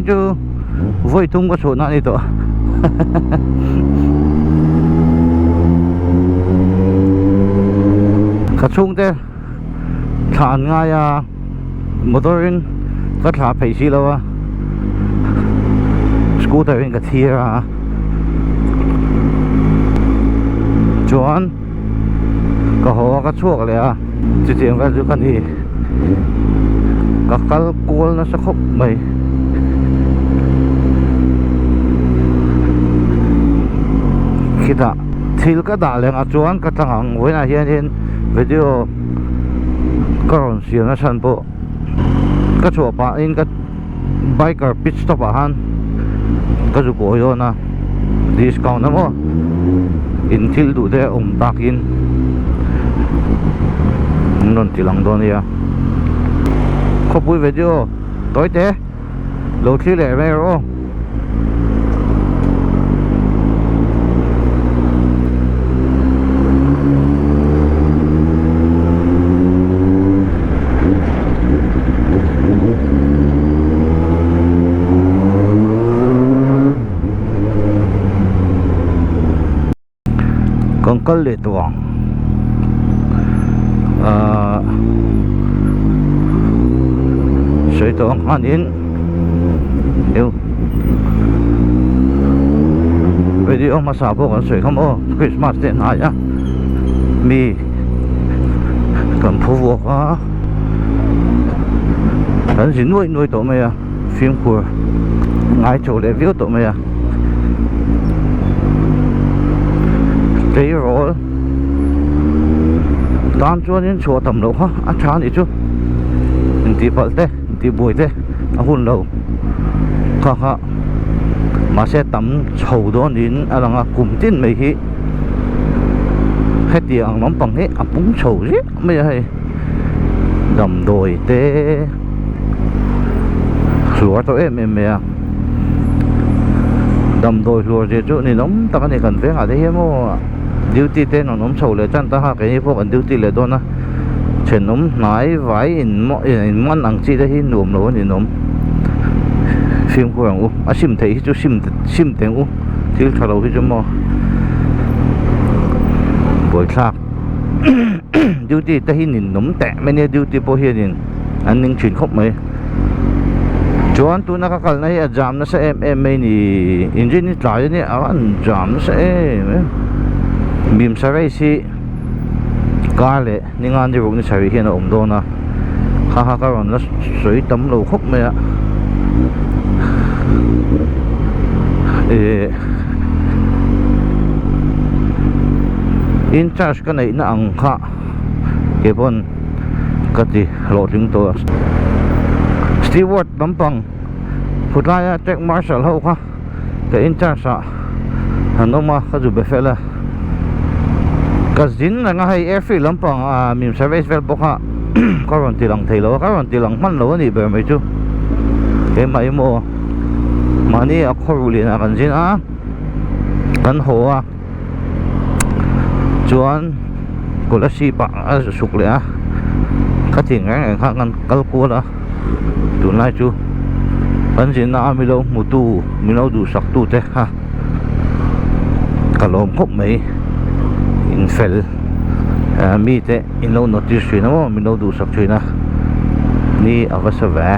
chu vawi thum ka chhuahna a ni tawh ka chhungte thla an ngai a motor in ka thla phei si lo a scooter in ka thlir a chuan ka haw a ka chhuak leh a chutiang vel chu ka ni ka kal kual nasa khawp mai. Khitah thil ka dah leh ngah chuan ka tlang ang vawiinah hianin video ka rawn siam na chhan pawh ka chhuah pahin ka biker pit stop ah khan ka zu kawi dawn a discount emaw in thil duh te awm takin an rawn ti lang dawn ania khawpui video tawi te lo thlir leh mai rawh aw. Kan kal leh tawh ang ahh sawi tawh ang khanin eu video hmasa pawh kan sawi kha maw Christmas te hnai a mi kan phu vuak a kan zi nuai nuai tawh mai a fimkhur ngai chho leh viau tawh mai a tleirawl tan chuanin chhuah tam loh kha a tha anih chu intih palh te intih buai te a hun lo kha kha mahse tam chho dawn niin a lang a kum tin mai hi hetiang ang lampang hi a pung chho ziah mai a hei damdawi te hluar tawh em em mai a damdawi hluar zia chu ninawm tak a ni kan vengah te hian maw duty te an awm chho leh tan ta a keini pawh kan duty leh dawn a thenawm hnai vai in man ang chi te hi nuam lo a ninawm fimkhur ang u a sim theih hi chu sim sim teng u thil tha lo hi chu maw buaithlak. Duty te hi ninawm teh mai nia duty pawh hianin an ning thin khawp mai chuan tuna ka kalna hi a jam nasa em em mai ni engine hi tlai ania a an jam nasa em em mimsa race hi car leh ninga ni ruk ni sarih hian a awm dawn a kha kha ka rawn la sawi tam lo khawp mai a eh in charge ka neih na ang kha kei pawn ka ti hlawhtling tawh a steward lampang khawtlaia track marshal ho kha ka in charge ah an awm a ka zu be fel a ka zin reng a hei airfield lampang ah mim service vel bawk a ka rawn ti lang thei lo a ka rawn ti lang hman lo a nih ber mai chu keimah emaw mahni a khaw ruh lian ah kan zin a kan haw a chuan kolasib ah a suk leh a ka ti reng reng kha kan kal kual a tunlai chu kan zinna a milo hmutu milo duhsak tu te kha ka lawm khawp mai in fel mi te in lo notice thin a maw min lo duhsak thin a ni a va sa ve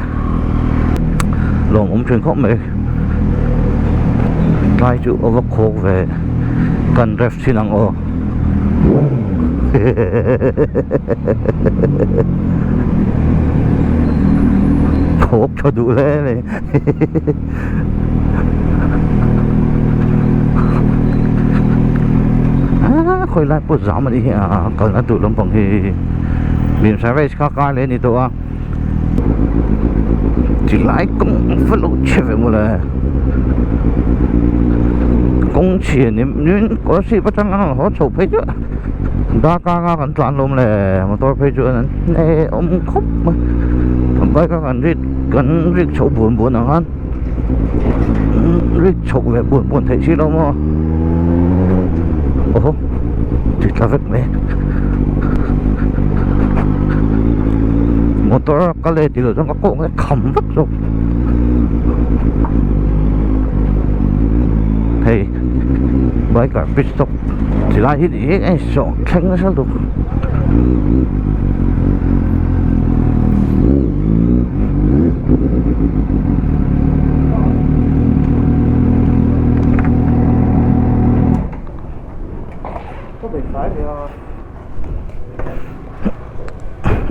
lawm awm thin khawp mai tlai chu a va khawk ve kan ref thin ang aw Khawk tha duh hle mai ah khawi lai pawh zam anih hi a kalna tur lampang hi bim service kha kar leh a ni tawh a ti lai kawng va lo chhe ve mawle kawng chhia ni kawr sip atang a haw chho phei chu darkar nga kan tlan lawm le motor phei chu an hne awm khawp mai bike a kan rik kan rik chhoh buan buan ang khan rik chhoh leh buan buan theih si lo maw aw ti tla vek mai motor a kal e tilo chuan ka kawng hi a kham vek zawk. Hei biker pit stop ti lai hi ni eng saw thleng nasa lutuk.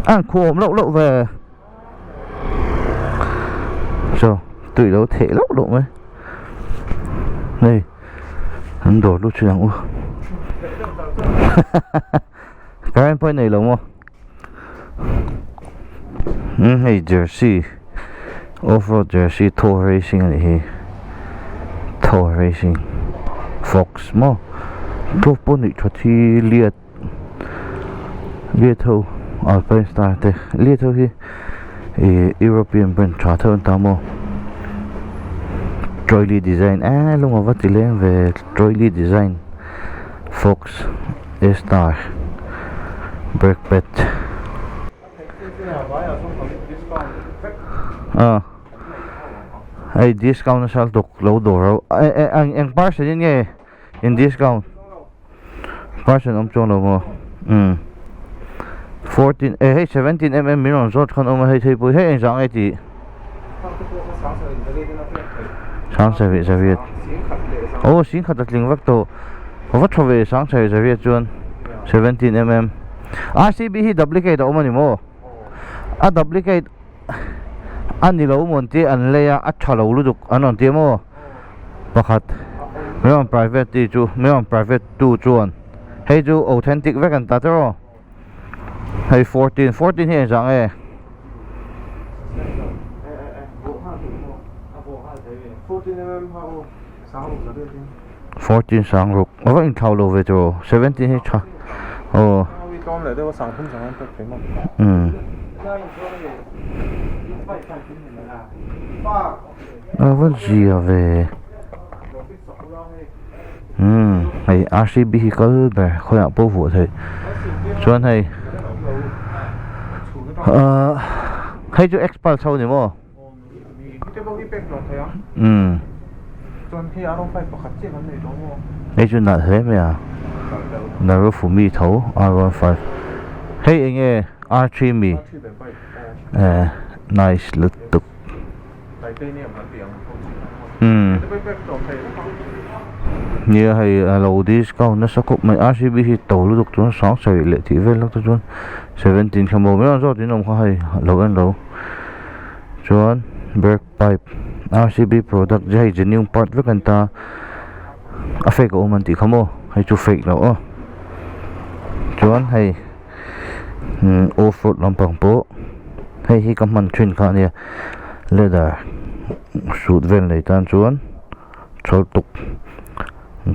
A khuh awm loh loh ve chaw tui lo theih loh loh mai hei an dawr lut thin ang u current pawh nei lo maw umm hei jersey off road jersey thaw racing a nih hi thaw racing fox maw glove pawh nuih that hi liat. Liat ho alpine star te liat ho hi ih european brand tha theuh an ta maw trolley design eee lung ava ti leng ve trolley design fox a star brake pad ah hei discount nasa lutuk lo dawr ho eng eng person in nge in discount. Person awm chuang lo maw umm 14 eh hei 17 mm min rawn zawt khan awm a hei thei pawh hi hei engzah nge tih Sangsarih zariat aw singkhat a tling vek tawh va tha ve Sangsarih zariat chuan 17 mm RCB hi duplicate a awm a ni maw a duplicate a ni lo mawn tih an lei a a tha lo lutuk an rawn ti a maw. Pakhat Miram private tih chu Miram private tu chuan hei chu authentic vek an ta tawh hei 14 14 hi engzah nge 14 sang ruk a va inthlau lo ve tawh 17 hi tha aw umm. A va zia ve umm hei RCB hi kal ber khawiah pawh vuah theih chuan hei ahh hei chu expulse ho a ni maw umm hei chu nalh hle mai a Narufumi tho R15 hei eng nge R3 mi eh nice lutuk. Umm nia hei a lo discount nasa khawp mai RCB hi to lutuk chuan sang sarih leh tih vel lak te chuan 17 kha maw mai ang zawt in awm kha hei lo en lo chuan brake pipe RCB product hei genuine part vek an ta a fake a awm an tih kha maw hei chu fake loh aw chuan hei. Umm off road lampang pawh hei hi ka hman thin kha ania leather hrut vel nei tan chuan thawl tuk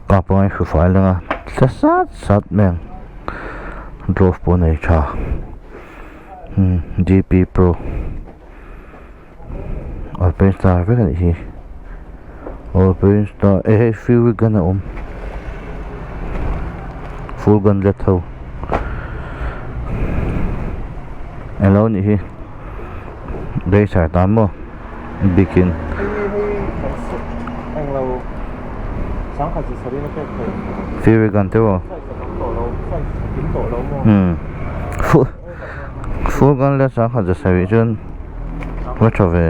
kap anga hru fai leng a tla sat sat mai ang glove pawh a nei tha umm G P pro alpine star vek anih hi alpine star eh hei fuel gun a awm full gun let ho alo nih hi racer tan maw bikin fuel gun te maw umm full. Full gun leh sangha za sarih chuan va tha ve.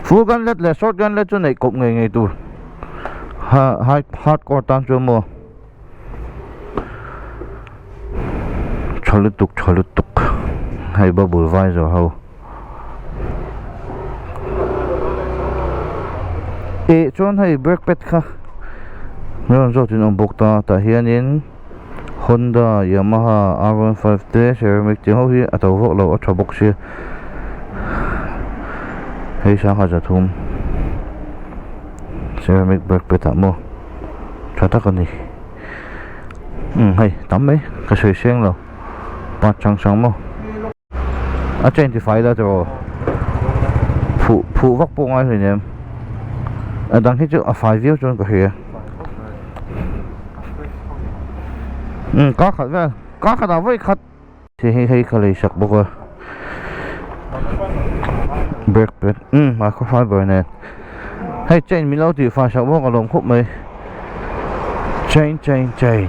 Full gun let leh short gun let chu neih kawp ngei ngei tur. Ha high hardcore tan chuan maw. Tha lutuk tha lutuk hei bubble visor ho. Eh chuan hei brake pad kha min rawn zawt in awm bawk ta tah hianin. Honda, Yamaha, R15 te ceramic tih ho hi a to vak lo a tha bawk sia hei sangha zathum ceramic brake pad ah maw tha tak a ni umm hei tam mai ka sawi seng lo part hrang hrang maw a chain ti fai la tiraw phuh phuh vak pawh ngai hleinem a dang hi chu a fai viau chuan ka hria. Umm kar khat vel kar khat ah vawi khat hei hei hei ka lei sak bawk a brake pad umm microfiber nen. Hei chain min lo tih fai sak bawk a lawm khawp mai. Chain chain chain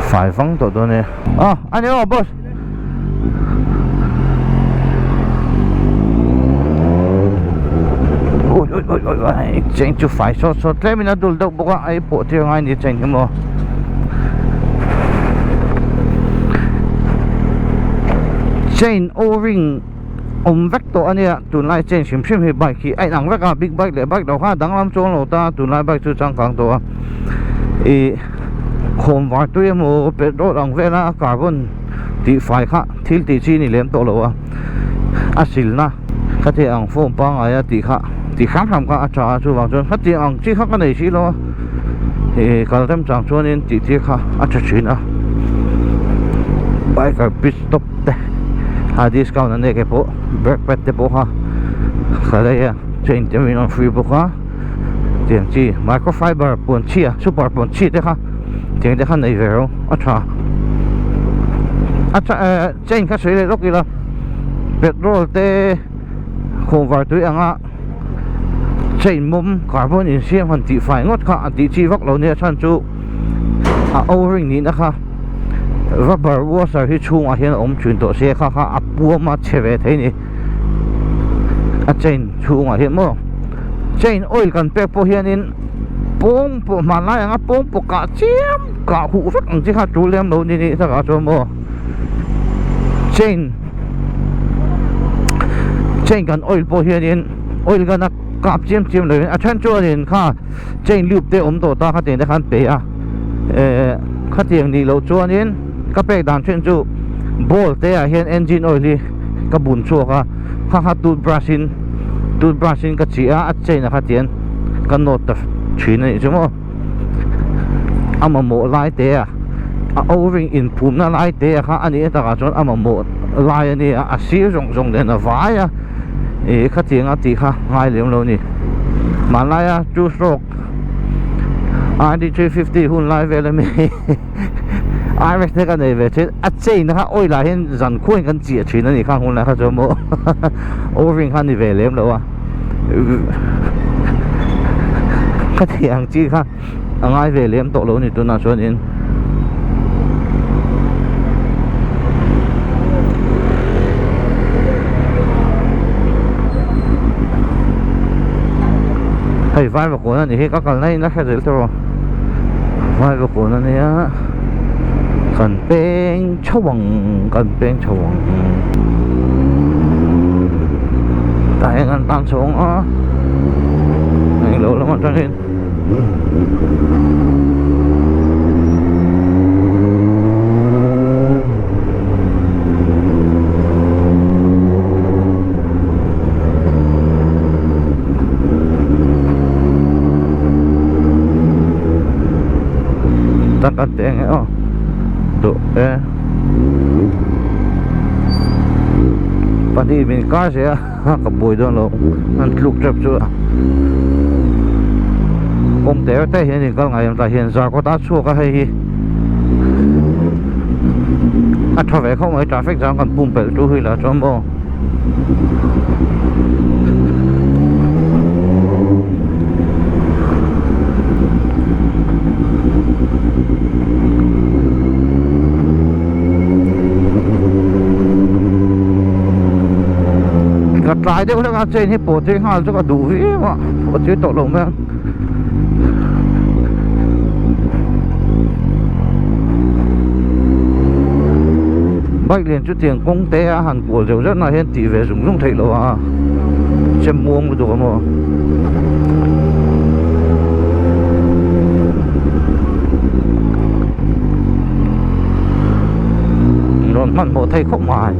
fai vang tawh dawn e. Ah a ni aw boss. Ui ui ui ui ui chain chu fai sawt sawt tlem in a dul deuh bawk a a pawh tir ngai ni chain hi maw. Chain o-ring awm vek tawh a nia tunlai chain hrim hrim hi bike hi a inang vek a big bike leh bike lo kha a danglam chuang lo ta tunlai bike chu changkang tawh a ih khawm var tui emaw petrol ang vela carbon tih fai kha thil tih chi a ni lem tawh lo a a silna khatiang ang form pangngai a tih kha tih hram hram kha a tha a chuvang chuan khatiang ang chi kha ka nei si lo a ih kal remchang chuanin tih tir kha a tha thin a biker pit stop te a discount an nei ke pawh brake pad te pawh kha ka lei a chain te min rawn free bawk a tiang chi microfiber puan chhia super puan chhi te kha tiang te kha nei ve ro a tha a tha eh chain kha sawi leh lawk ila petrol te khawmvar tui anga chain mawm carbon insiam han tih fai ngawt kha a tih chi vak lo nia chhan chu a o-ring nihna kha rubber washer hi chhungah hian a awm thin tawh sia kha kha a puam a chhe ve thei a ni a chain chhungah hian maw chain oil kan pek pawh hianin pawng pawh hmanlai anga pawng pawh kah chiam kah huh vek ang chi kha tul lem lo ni ni takah chuan maw chain chain kan oil pawh hianin oil gun a kap chiam chiam lovin a then chuanin kha chain lube te awm tawh ta khatiang te khan pe a eh khatiang nih loh chuanin ka pek dan then chu bowl te ah hian engine oil hi ka bun chhuak a kha kha toothbrush in toothbrush in ka chih a a chain ah khatiang ka nawt ta thin a nih chu maw a mamawh lai te a a o-ring inphumna lai te kha a nih takah chuan a mamawh lai a ni a a sir zawng zawng nen a vai a ih khatiang a tih kha ngai lem lo a ni hmanlaia two stroke R 350 hun lai vel ami RS te ka nei ve thin a chain kha oil ah hian zan khuain kan chiah thin a ni khang hun lai kha chuan maw o-ring kha a ni ve lem lo a. Ka thei ang chi kha a ngai ve lem tawh lo a ni tunah chuanin hei Vaivakawn a nih hi ka kalna in a hre zel tawh Vaivakawn a nia kan peng chho ang kan peng chho ang. Tah hian kan tan chhawng a englo lam atangin tak a teng e aw duh e. Pahnih min kar zel a ka buai dawn lo an tluk tep chu kawng te te hian in kal ngai em tah hian zar kawt a chhuak a hei hi a tha ve khawp mai traffic jam kan pum pelh tu hi lah chuan maw. Ka tlai deuh hlek a chain hi pawh tir nghal chu ka duh viau a pawh tir tawh lo mai ang bike lian chu tiang kawng te a han kual zeuh zeuh na hian tih ve zung zung theih loh a chem muang lutuk a maw. Rawn hmanhmawh thei khawp mai.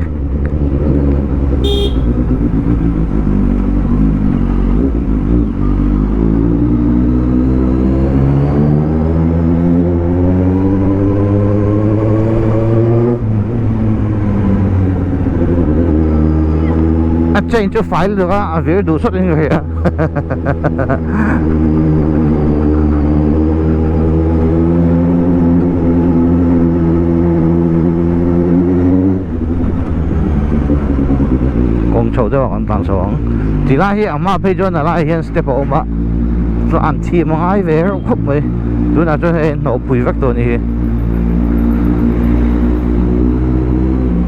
A chain chu fai lutuk a a vir duh sawt in ka hria Kawng chho deuh ah kan tlan chho ang. Ti lai hi a hma phei chuan a laiah hian step a awm a chuan an thim a ngai ve reuh khawp mai tunah chuan hei hnawh pui vek tawh a ni hi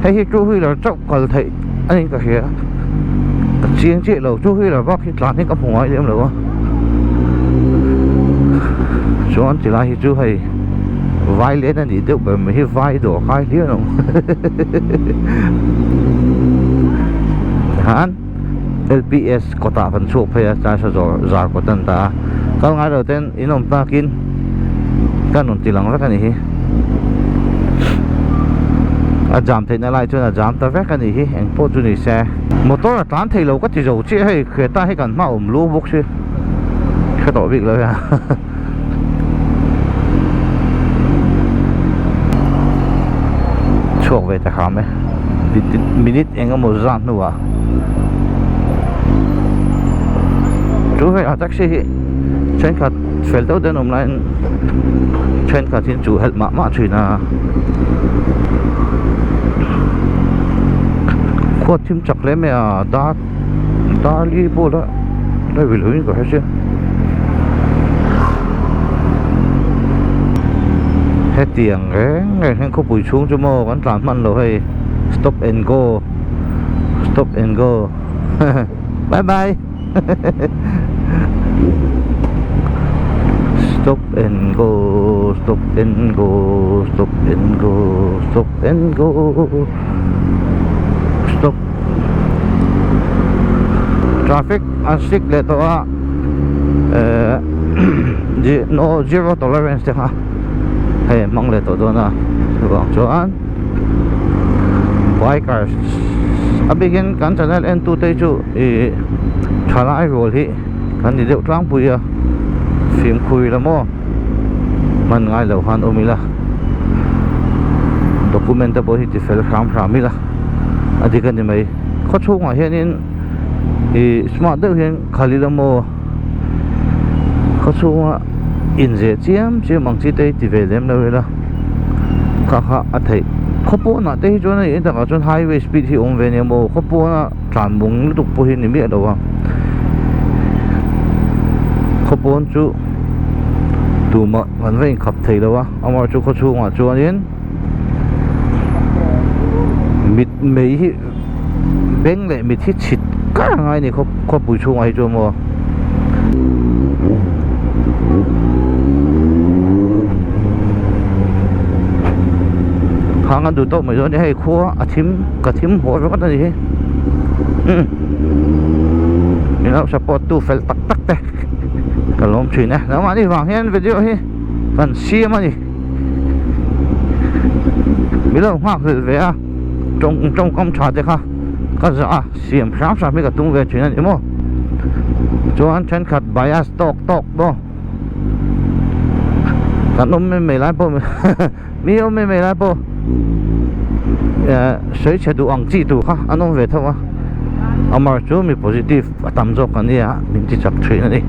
hei hi two wheeler chauh kal theih a niin ka hria ka chiang chiah lo two wheeler bak hi tlan hi ka hmu ngai lem lo a chuan ti lai hi chu hei vai len a nih deuh ber mai hi vai dawr kai hliah lo tikhan lps kawtah kan chhuak phei a charge a zawr zar kawt a ni ta a kal ngai lo ten in awm takin ka rawn ti lang vek a nih hi a jam theihna lai chuan a jam ta vek a nih hi eng pawh chu ni se motor a tlan thei lo ka ti zo chiah hei Creta hi kan hma awm lu bawk si hre tawh bik lo hian chhuak ve ta hram e minute eng emaw zat hnuah chu hei a taxi hi thenkhat fel deuh deuh an awm laiin thenkhat hi chu helh mah mah thin a khua thim chak hle mai a dar darli pawh la la ri loin ka hre sia hetiang reng reng hian khawpui chhung chu maw kan tlan hman lo hei stop and go stop and go bye bye stop and go stop and go stop and go stop and go stop traffic an strict leh tawh a eh no zero tolerance te kha hei an hmang leh tawh dawn a chuvang chuan bikers a bikin kan channel en tu te chu ih thalai rual hi kan ni deuh tlangpui a fimkhur ila maw hman ngai lo khan awm ila document te pawh hi ti fel hram hram ila a dik a ni mai khaw chhungah hianin ih smart deuh hian khal ila maw khaw chhunga inzeh chiam chiam ang chi te hi ti ve lem lo ila kha kha a theih khaw pawnah te hi chuan hei engtakah chuan highway speed hi awm ve nia maw khaw pawna tlan bung lutuk pawh hi ni miah lo a khaw pawn chu tumah kan va inkhap thei lo a amaherawhchu khaw chhungah chuanin mit mei hi beng leh mit hi chhit kar a ngai a ni khawpui chhungah hi chuan maw. Khang an duh tawk mai dawn a ni hei khua a thim ka thim haw ringawt a ni hi min lo support tu fel tak tak te ka lawm thin e nangmahni vang hian video hi kan siam a ni min lo nghak hlelh ve a tawng tawngkam tha te kha ka zah a siam hram hram hi ka tum ve thin a ni maw chuan thenkhat bias tawk tawk maw kan awm mai mai lai pawh mi awm mai mai lai pawh eh sawi chhe duh ang chi tur kha an awm ve tho a amar chu mi positive a tam zawk an nia min ti chak thin a ni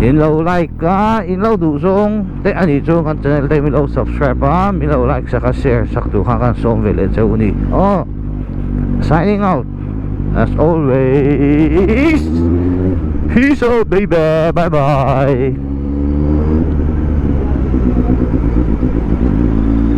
in lo like a in lo duh zawng te a nih chu kan channel te min lo subscribe a min lo like sak a share sak tur kha kan sawm ve leh cheu a ni aw signing out as always peace out baby bye bye.